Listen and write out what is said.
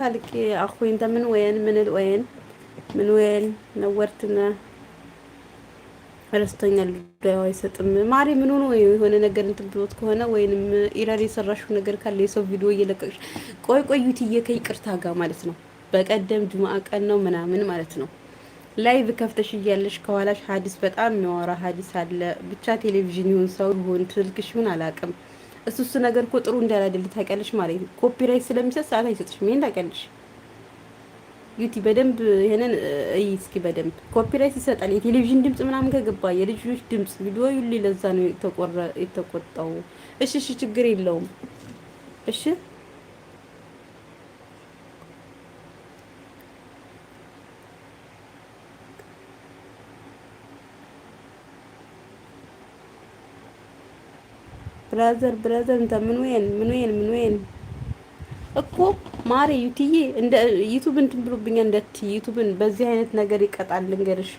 لك يا اخوي، انت من وين؟ من الوين؟ من وين؟ نورتنا። ረስቶኛል። ጉዳዩ አይሰጥም ማሪ። ምን ሆኖ የሆነ ነገር እንትን ብሎት ከሆነ ወይንም error የሰራሽው ነገር ካለ የሰው ቪዲዮ እየለቀቅሽ፣ ቆይ ቆይ ዩቲዬ ከይቅርታ ጋር ማለት ነው። በቀደም ጁምአ ቀን ነው ምናምን ማለት ነው፣ live ከፍተሽ እያለሽ ከኋላሽ ሀዲስ በጣም የሚያወራ ሀዲስ አለ። ብቻ ቴሌቪዥን ይሁን ሰው ይሁን ስልክሽ ይሁን አላውቅም። እሱ ነገር እኮ ጥሩ እንዳላደል ታውቂያለሽ ማለት ነው። Copyright ስለሚሰጥ ሰዓት አይሰጥሽም። ይሄን ታውቂያለሽ ዩቲ በደንብ ይሄንን እይ እስኪ በደንብ copyright ይሰጣል። የቴሌቪዥን ድምጽ ምናምን ከገባ፣ የልጆች ድምጽ ቪዲዮ ይሉ፣ ለዛ ነው የተቆጣው። እሺ እሺ፣ ችግር የለውም። እሺ brother, brother፣ እንተ من وين? من وين? من وين? እኮ ማሬ ዩቲዬ እንደ ዩቱብ እንትን ብሎብኛል። እንደ ዩቱብን በዚህ አይነት ነገር ይቀጣል። ልንገርሽ።